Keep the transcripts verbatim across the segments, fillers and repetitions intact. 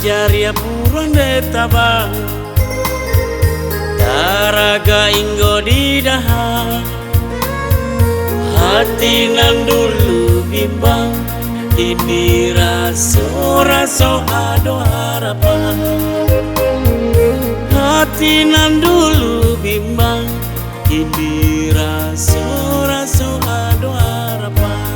Jariah buruang dek tabang, taragak inggo di daha. Hati nan dulu bimbang, kini raso-raso ado harapan. Hati nan dulu bimbang, kini raso-raso ado harapan.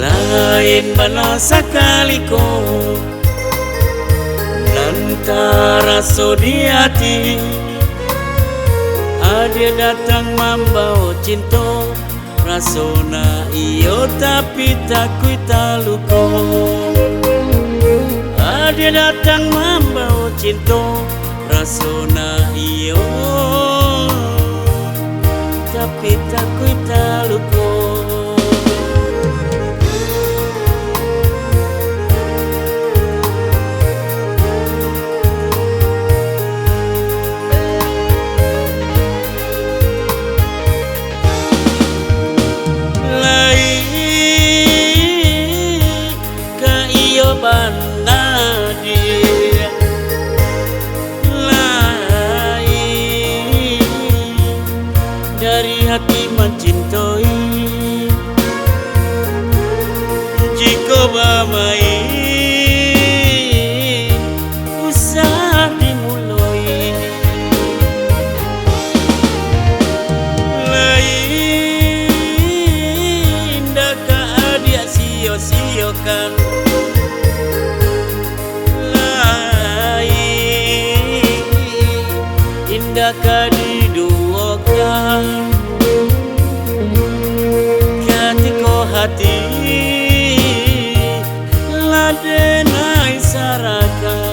Lain bana sakali ko, nan taraso di ati. Adia datang mambawa cinto, raso nak iyo tapi takuik taluko. Adia datang mambawa cinto, raso nak iyo tapi takuik taluko. Lai ka iyo bana di lai dari hati mancintoi. Jiko bamain, usah dimuloi. Lai indak ka adiak sio-siokan. Lai indak ka diduokan. Katiko hati lah denai sarakan.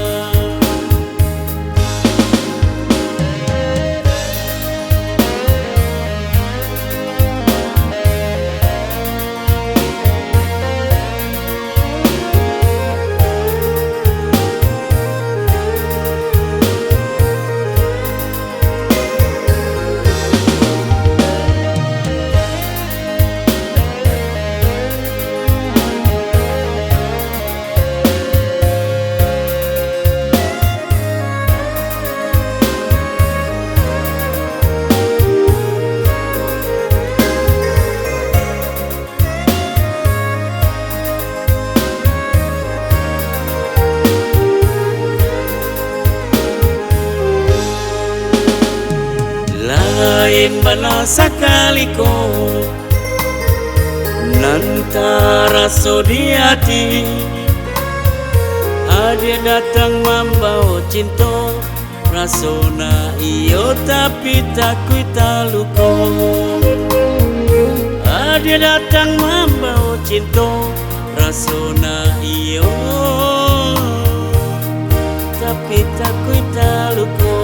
Lain bana sakali ko, nan taraso di ati. Adia datang mambawa cinto, raso nak iyo tapi takuik taluko. Adia datang mambawa cinto, raso nak iyo tapi takuik taluko.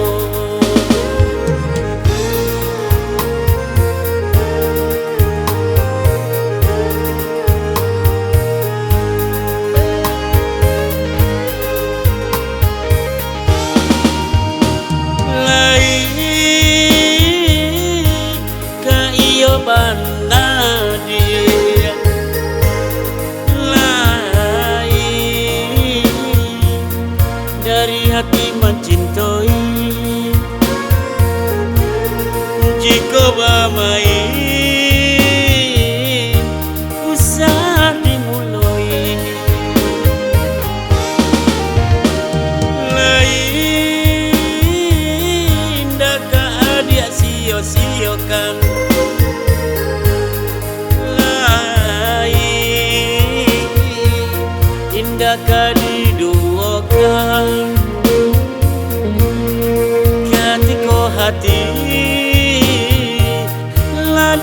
Lai ka iyo bana di lai dari hati mancintoi. Jiko bamain, usah dimuloi. Lai indak ka adiak sio-siokan. Lai indak ka diduokan. Katiko hati lah